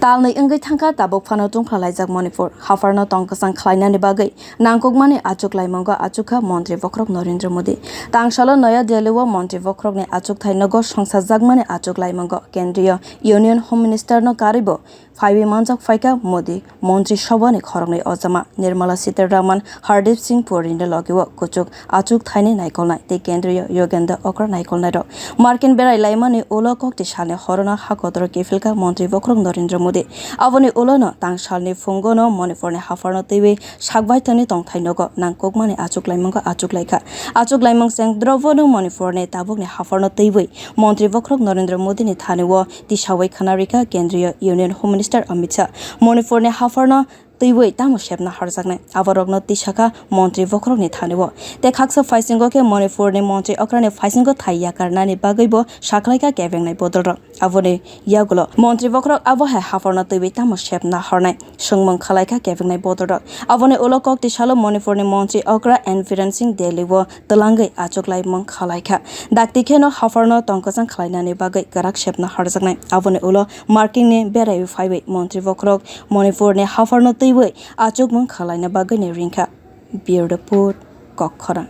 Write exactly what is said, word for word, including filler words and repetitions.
Talnwi wngwi thangkha tabuk phano tungphalaijak Manipur. Hapharno tongkwchang khlainani bagwi nangkukmani achuk laimungo achukha Montri Bokhorok Narendra Modi. Tangsalo Noya Delhi o Montri Bokhorokni achukthai nogo songsajakmani achuk laimungo Kendriya Union Home Minister no karwibo phaiwi manjak phaikha Modi. Montri Sabhani khoroknwi ojama Nirmala Sitharaman, Hardeep Singh Puri ni logi o kuchuk achuk thaini naikolnai tei Kendriya Yogendra Okra naikolnai rok. Markin berai laimani ulo kokti salni horono ha kotor kiphilkha Montri Bokhorok Narendra Modi. Aboni ulono tangsalni phungono Manipurni hapharno twiwi sakbaithangni tongthai nogo nangkukmani achuk laimungo achuk laikha. Achuk laimung chengdrobono Manipurni tabukni hapharno twiwi Montri Bokhorok Narendra Modini thani o tisawi khana rikha Kendriya Union Home Minister Amit Shah. Manipurni hapharno twiwi tamo sepna harjaknai, aborokno tisakha Montri Bokhorokni thani o. Tei khaksa phaisingo khe Manipurni Montri Okrani phaisingo thai yakarnani bagwibo sakhlaikha kebengnai bodolrok. Aboni yagulo Montri Bokhorok abo hai hapharno twiwi tamo sepna hornai swngmung khalaikha kebengnai bodolrok. Aboni ulo kokti salo Manipurni Montri Okra N Biren Singh Delhi o twlangwi achuk laimung khalaikha. Dakti kheno hapharno tongkwchang khlainani bagwi kwrak sepna harjaknai. Aboni ulo Markinni berai phaiwi Montri Bokhorok Manipurni hapharno twiwi achukmung khalaina bagwini ringkha. Bureau Report, Kokkhorang.